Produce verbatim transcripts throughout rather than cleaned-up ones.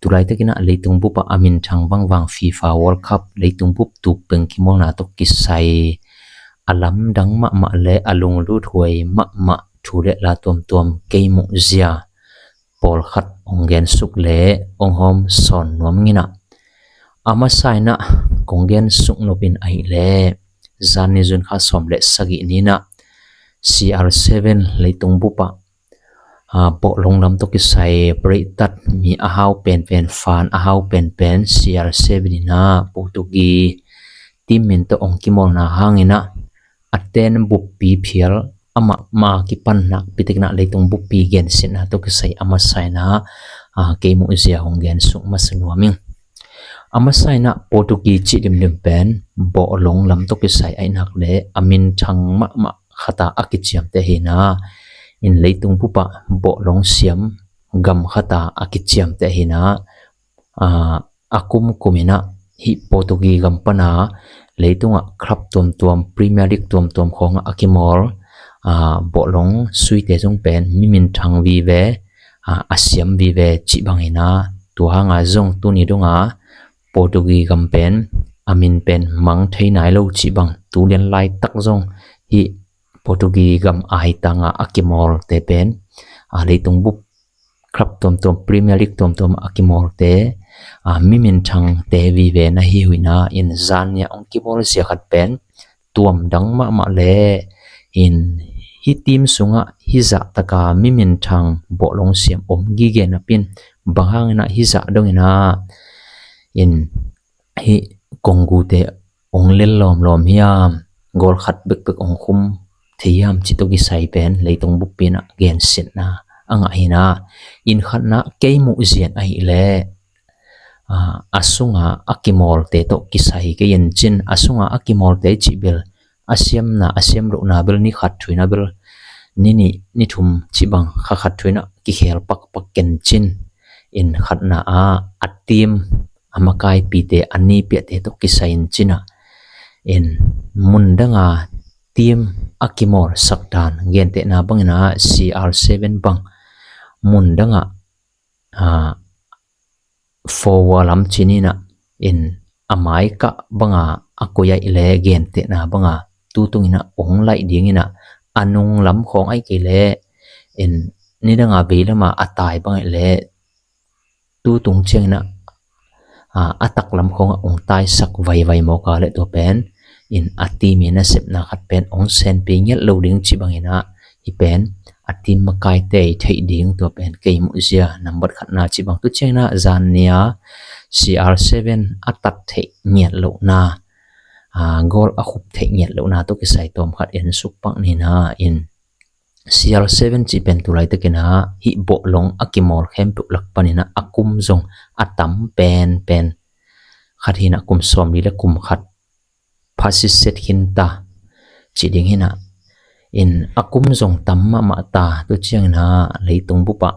Tulaitak in ah leitung bup ah a minthang bangvang FIFA World Cup, leitung bup tuk peng kimawlna tawh kisai a lamdang mahmah le a lunglut huai mahmah thu le la tuamtuam kei muh zia pawlkhat hong gensuk le hong hawm sawn nuam ing in ah, a masa in ah kong gensuk nop in ahih leh, zan ni June kha sawm le sagih ni in ah C R seven leitung bup ah, ah, bawhlung lam tawh kisai break tat mi a hau penpen, fan a hau penpen C R seven in ah Portugi team min tawh hong kimawlna hang in ah, a ten buppi phial amah ma kipan nakpi tak in ah leitung buppi gensiatna tawh kisai a masa in ah, ah, kei muh zia hong gensuk masa nuam ing. A masa in ah Portugi cih limlim pen bawhlung lam tawh kisai ahih nak le a minthang mahmah khat ah a kiciamteh hi in ah, in leitung bup ah bawhlung siam gam khat ah a kiciamteh hi in ah, ah, a kumkum in ah hih Portugi gam pan a leitung ah club tuamtuam, Premier League tuamtuam khawng ah a kimawl, ah, bawhlung suite zong pen mi minthang vive, ah, a siam vive cih bang in ah, tua hang a zong tuni dong a Portugi gam pen a min pen mang thei nai lo cih bang, tu lian laitak zong hih Portugi gam aitang ah a kimawlte pen, ah, leitung bup club tuamtuam, Premier League tuamtuam a kimawlte, ah, mi minthangte vive na hi uh in ah, in zan ni a hong kimawl zia khat pen tuam dang mahmah le, in hih team sungah hih zah tak a mi minthang bawhlung siam om gige napi in, bang hang in ah hih zah dong in ah, in hih Congo te hong lel lawmlawm hiam, goal khat bekbek hong khum thei hiam cih tawh kisai pen leitung buppi in ah gensiatna a ngah hi in ah, in khatna kei muh zia in ahih leh, ah, a sung a a kimawlte tawh kisai kei in cin, a sung a a kimawlte cih bel a siamna, a siam lohna bel ni khat thu in ah bel, ni nih ni thum cih bang kha khat thu in ah kikhel pakpak ken cin, in khatna a a team a makaipite, a nipiahte tawh kisai in cin ah, in mun dang a team a kimawlsak dan gentehna bang in ah C R seven bang mun dang ah, ah, forward lam cih ni in ah, in a mai kah bang a a koih ahih leh gentehna bang a tu tung in ah hong laih ding in ah, a nung lam khawng ahih kei leh, in ni dang a vei lam a a tai bang ahih leh tu tung ciang in ah, ah, a taklam khawng ah hong taisak vaivai mawk a leh tua pen, in a team i nasepna khat pen hong senpi ngiat lo ding cih bang in ah, hih pen a team makaite i theih ding, tua pen kei muh zia nambat khatna cih bang. Tu ciang in ah zan ni a C R seven a tat theih ngiat lohna, ah, goal a khup theih ngiat lohna tawh kisai tawm khat en suk pak ni in ah, in C R seven cih pen tulaitak in ah hih bawhlung a kimawl khempeuh lak pan in ah a kum zong a tam penpen khat hi in ah, kum sawmli le kum khat phasiset khin ta cih ding hi in ah, in a kum zong tam mahmah ta. Tu ciang in ah leitung bup ah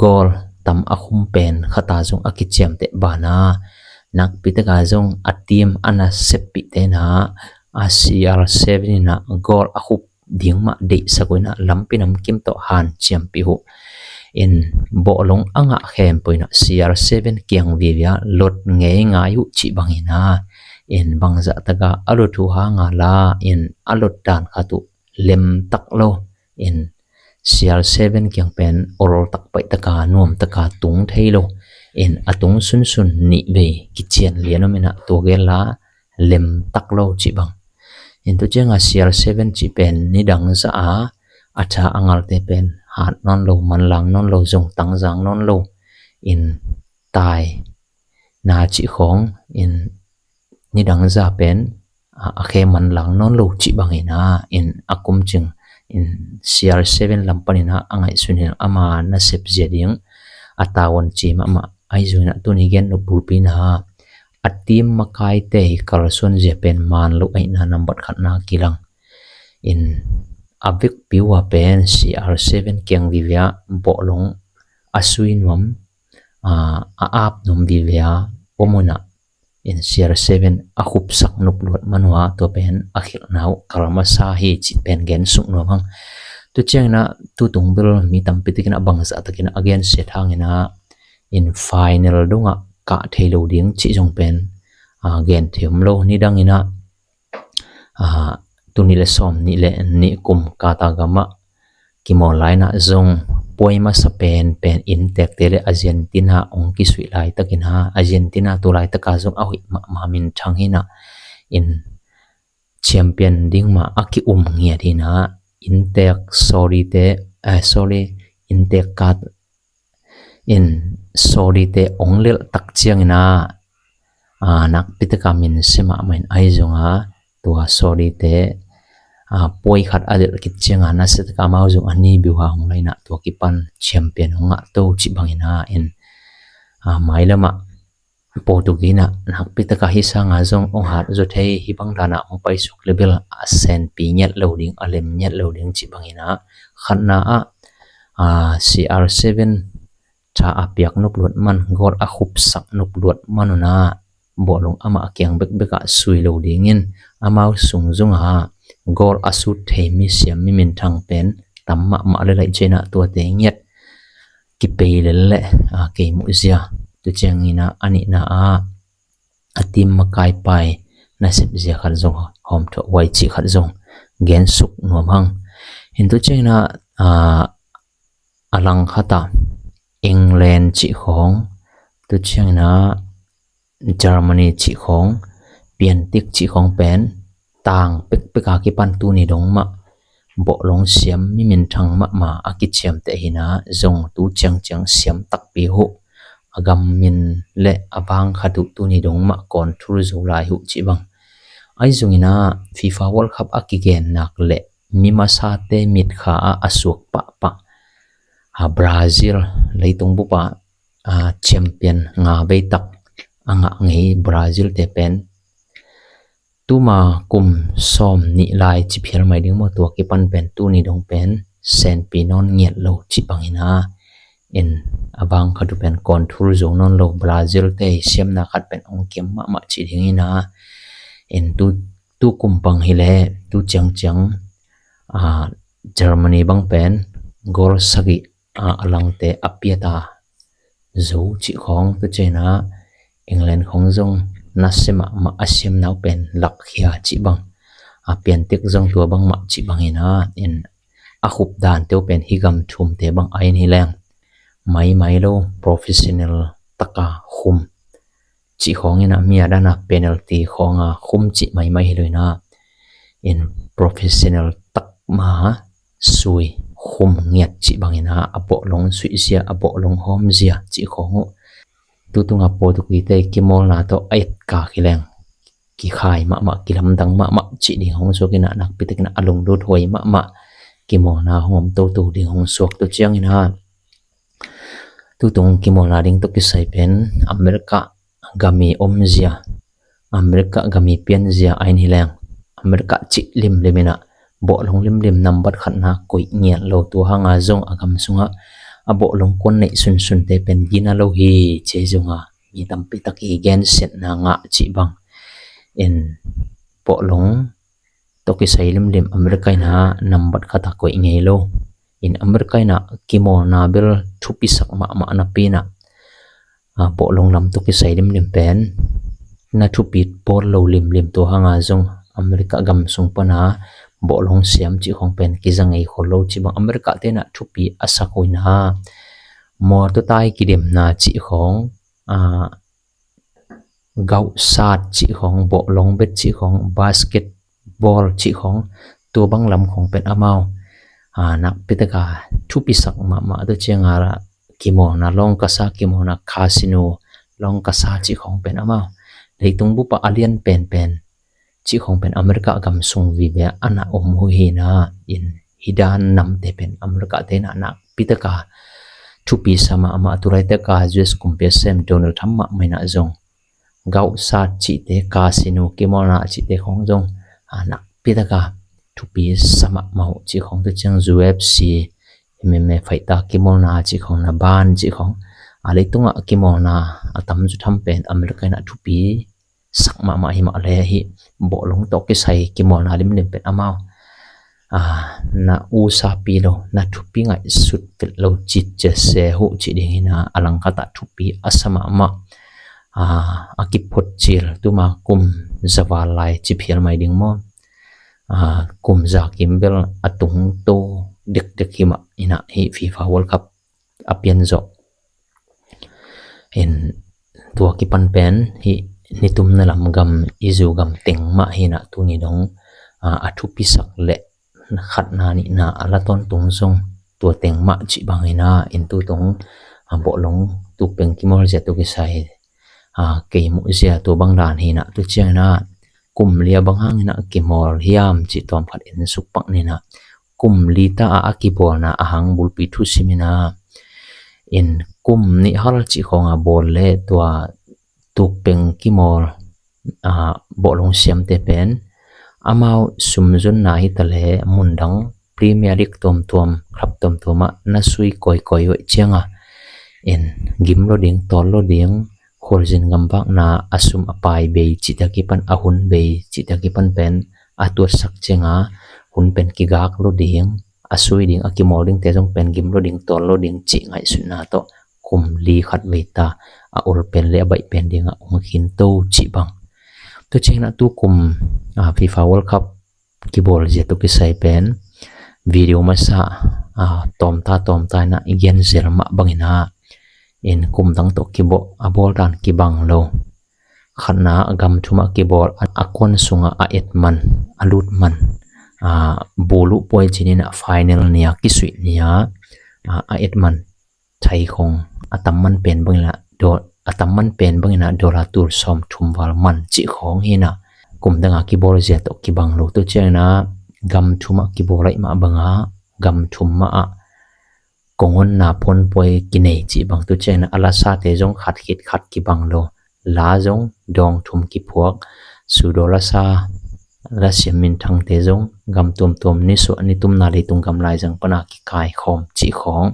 goal tam a khum pen khat a zong a kiciamteh ban a, nakpi tak a zong a team a naseppihte in ah, a C R seven in ah goal a khup ding mah deihsak uh in ah, lampi namkim tawh hanciampih uh. In bawhlung a ngah khempeuh in ah C R seven kiang vive a lot ngeingai uh cih bang in ah, in bangzah tak a a lot uh hang a la, in a lot dan khat uh lemtak lo, in C R seven kiang pen oltak paih tak a, nuam tak a tung thei lo, in a tung sunsun nih vei kician lian om in ah, tua gel a lemtak lo cih bang. In tu ciang a C R seven cih pen ni dang zah a a tha a ngalte pen hat nawn lo, manlang nawn lo, zongtang zang nawn lo, in tai na cih khawng, in ni dang zah pen, ah, a khe manlang nawn lo cih bang in ah, in a kum cing, in C R seven lam pan in ah a ngaihsun in ah, ama nasep zia ding a tavuan ci mahmah ahi zong in ah, tuni gen nop bulpi in ah a team makaite i kalsuan zia pen man lo ahihna nambat khatna kilang. In a vekpi uh a pen C R seven kiang vive a bawhlung a sui nuam, ah, a ap nuam vive a om uh in ah, in C R seven a khupsak nop luat man uh a, tua pen a khelhna uh kal masa hi cih pen gen suk nuam hang. Tu ciang in ah tu tung bel mi tampi tak in ah bangzah tak in ah a gensiat hang in ah, in final dongah kah thei lo ding cih zong pen, ah, gen thei om lo. Nidang inah, ah, tul nih le sawm nih le nih kum Qatar gamah kimawl lai inah zong puai masa penpen innteekte le Argentina hong kisuih laitakin ah, Argentina tu laitaka zong a hoih mahmah minthang hi inah, in champion ding mah a ki-um ngiat hi inah, innteek Saudite, eh, sorry, innteek Qat-, in Saudite hong lelh tak ciang inah, ah, nakpi taka minsia mahmah in, ahi zongah tua Saudite, ah, puai khat a lelh khit ciangah nasia taka amau zong a ni biuha hong lai inah tua kipan champion hong ngah to cih bang inah, in, ah, mailamah Portugal inah nakpi taka hih sanga zong hong hat zaw thei, hih bang danah hong paisuk le bel a senpi ngiat lo ding, a lem ngiat lo ding cih bang inah, khatna ah, ah, C R seven tha a piak nop luat man, goal a khupsak nop luat man un ah, bawhlung amah a kiang bekbek ah sui lo dingin, amau sung zongah goal a sut thei mi siam mi minthang pen tam mahmah le laih ciang inah tuate ngiat kipei lel le, ah, kei muh zia. Tu ciang inah a nihna ah a team makai pai nasep zia khat zong, hawmthawh huai cih khat zong gensuk nuam hang. In tu ciang inah, ah, a langkhat ah England cih khawng, tu ciang inah Germany cih khawng, piantik cih khawng pen tang pekpeka kipan tuni dong mah bawhlung siam mi minthang mahmah a kiciamteh hi inah, zong tu ciangciang siam takpi uh, a gam min le a vang khat uh tuni dong mah kawnthur zo lai uh cih bang. Ahi zong inah FIFA World Cup a kigen nak le mi masate mitkha ah a suak pahpah, ah, Brazil, leitung bup ah, ah, champion nga vei tak a ngah ngei Brazil te pen tuma kum sawm nih lai ci phial mai ding maw, tua kipan pen tuni dong pen senpi nawn ngiat lo cih bang inah, in a vang khat uh pen kawnthur zo nawn lo Brazil te siamna khat pen hong kiam mahmah cih ding inah, in tu, tu kum bang hi le tu ciangciang, ah, Germany bang pen goal sagih, ah, a langte a piata zo cih khawng, tu ciang inah England khawng zong nasia mahmah a siamna uh pen lakkhia cih bang, a piantik zong tua bangmah cih bang inah, in a khup dante uh pen hih gam thumte bang a in hi leng, maimai lo professional taka khum cih khawng inah, mi a dana penalty khawnga khum cih maimai hi lo inah, in professional tak ma sui khum ngiat cih bang inah, a bawhlung suih zia, a bawhlung hawm zia cih khawng uh. Tutunga Portugal te kimawlna tawh a etkak hi leng kikhai mahmah, kilamdang mahmah cih ding hong suak inah, nakpi tak inah a lunglut huai mahmah kimawlna hong om toto ding hong suak. Tu ciang inah tutung kimawlna ding tawh kisai pen America gami omzia, America gami pianzia a in hi leng, America cih limlim inah bawhlung limlim nambat khatna koih ngiat lo, tua hanga zong a gam sungah a bawhlung kuan neih sunsunte pen gina lo hi ci, ahi zongah mi tampi tak i gensiatna ngah cih bang. In bawhlung tawh kisai limlim America inah nambat khat a koih ngei lo. In America inah kimawlna bel thupisak mahmah napi inah, ah, bawhlung lam tawh kisai limlim pen na thupi pawl lo limlim, tua hanga zong America gam sung pana bawhlung siam cih khawng pen kiza ngei khol lo cih bang. America te inah thupi a sak uh inah, mawtaw tai kidemna cih khawng, ah, gauhsat cih khawng, bawhlung bet cih khawng, basketball cih khawng, tua bang lam khawng pen amau, ah, nakpi taka thupisak mahmah. Tu cianga kimawlna, lawngkasa kimawlna, casino, lawngkasa cih khawng pen amau leitung bupa a lian penpen cih khawng pen America gam sung vive a na om uh hi inah, in hih dan namte pen America te inah nakpi taka thupi sa mahmah. Tu laitaka U S kumpi a sem Donald Trump mahmah inah zong gauhsat cihte, casino, kimawlna cihte khawng zong, ah, nakpi taka thupi sa mahmah uh cih khawng. Tu ciang U F C, M M A fighter kimawlna cih khawng, na ban cih khawng, ah, leitungah kimawlna a tamzaw tham pen America inah thupi sak mahmah hi mah le hih bawhlung tawh kisai kimawlna limlim pen amau a, na usapi lo, na thupi ngaihsut vet lo cih cia se huh cih ding hi na, a langkhat ah thupi a sa mahmah, a, a kiphot cil tuma kum za val lai ci phial mai ding maw? A, kum za kim bel a tungto dekdek hi mah hi na, hih FIFA World Cup a pian zawh. In tua kipan pen hih nitumna lam gam, i zu gam teng mah hi na, tuni dong, a, a thupisak le khatna nihna a la tawntung zong tua teng mah cih bang hi na, in tu tung, a, bawhlung tuk peng kimawl zia tuk kisai, a, kei muh zia tua bang dan hi na, tu ciang hi na, kum li a bang hang hi na kimawl hiam cih tawm khat en suk pak ni na, kum li ta a a kibawlna a hang bulpi thusim hi na, in kum nih hal cih khawng a bawl le tua tuk peng kimawl, a, bawhlung siamte pen amau sumzonna hi ta le mun dang Premier League tuamtuam, club tuamtuam ah na sui kawikawi uh ciang a, in gim lo ding, tawl lo ding, khualzin gam vakna a sum a pai bei cihte a kipan, a hun bei cihte a kipan pen a tuatsak ciang a, hun pen kigak lo ding, a sui ding, a kimawl dingte zong pen gim lo ding, tawl lo ding cih ngaihsutna tawh kum li khat vei ta a ol pen le a baih pen ding a ong khin to cih bang. Tu ciang hi na tu kum, a, FIFA World Cup kibawl zia tuk kisai pen video masa, a, tawmta tawmta hi na i gen zel mah bang hi na, in kum dang tawh kibawl a bawl dan kibang lo. Khatna a gam thum ah kibawl, a, a kuan sungah a et man, a lut man, a, bulu puai cinin a final ni a kisuih ni a, a, a et man thai khawng a tam man pen bang hi na, do-, a tam man pen bang hi na dollar tul sawm thum val man cih khawng hi na, kum dang a kibawl zia tawh kibang lo. Tu ciang hi na gam thum ah kibawl ahih mah bang a, gam thum mah ah kongonna phuanpuai kinei cih bang. Tu ciang hi na a lasate zong khat khit khat kibang lo. La zong dawng thum kiphuak, sudaw lasa, lasiam minthangte zong gam tuamtuam, nisuah nitumna leitung gam laizang pana kikai khawm cih khawng.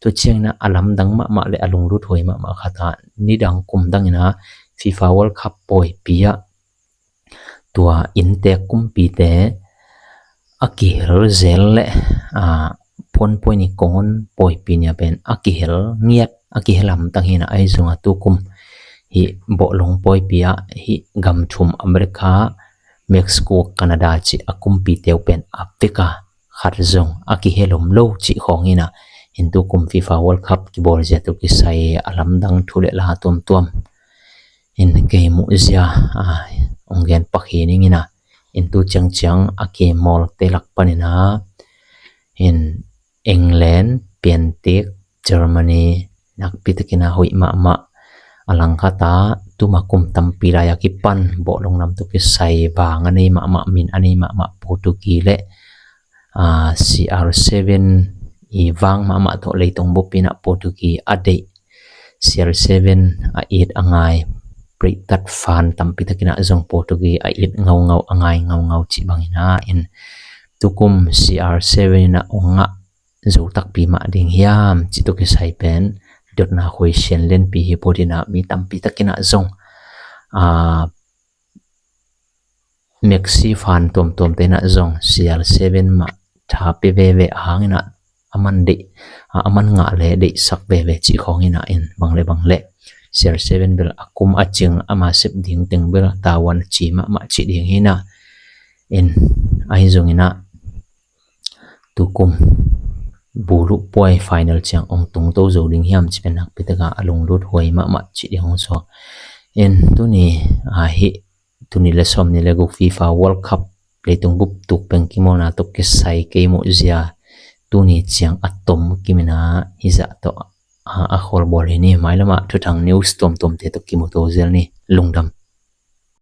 Tu ciang hi na a lamdang mahmah le a lunglut huai mahmah khat ah nidang kum dang hi na FIFA World Cup pawipi ah tua inntek kumpite a kihel zel le, a, phuanpuai ni kongon pawipi ni a pen a kihel ngiat, a kihel hamtang hi na, ahi zong a tu kum hih bawhlung pawipi ah hih gam thum America, Mexico, Canada cih a kumpite uh pen a pek a khat zong a kihel om lo cih khawng hi na, in tu kum FIFA World Cup kibawl zia tuk kisai a lamdang thu le la tuamtuam in kei muh zia, a, ong gen pak hi ning hi na, in tu ciangciang a kimawlte lak panin a, in England, piantik, Germany, nakpi takin a hoih mahmah. A langkhat ah tuma kum tampi lai a kipan bawhlung lam tuk kisai vang a nei mahmah, min a nei mahmah Portugal le, a, C R seven i vang mahmah tawh leitung bup in a Portugal a deih, C R seven a it a ngai, preitat fan tampi takin a zong Portugal a it ngaungau, a ngai ngaungau cih bang hi na, in tu kum C R seven in a ong ngah zo takpi mah ding hiam cih tuk kisai pen dotna khuai sian lenpi hi pawt hi na, mi tampi takin a zong, a, Messi fan tuamtuamte in a zong C R seven mah tha pia veve a hang hi na, a man deih, a, a man ngah le deihsak veve cih khawng hi na, in bang le bang le C R seven bel a kum a cing, ama sep ding teng bel tavuan a ci mahmah cih ding hi na, in ahi zong hi na tu kum bulu puai final ciang ong tungto zo ding hiam cih pen nakpi taka a lunglut huai mahmah cih ding hong suak. In tuni, a, hih tuni le sawm ni le guk FIFA World Cup leitung bup tuk peng kimawlna tuk kisai kei muh zia tuni ciang a tom kimin a, hih zah tawh, a, a khawl bawl hi ni. Mailam ah thuthang news tuamtuamte tawh kimuto zel ni. Lungdam.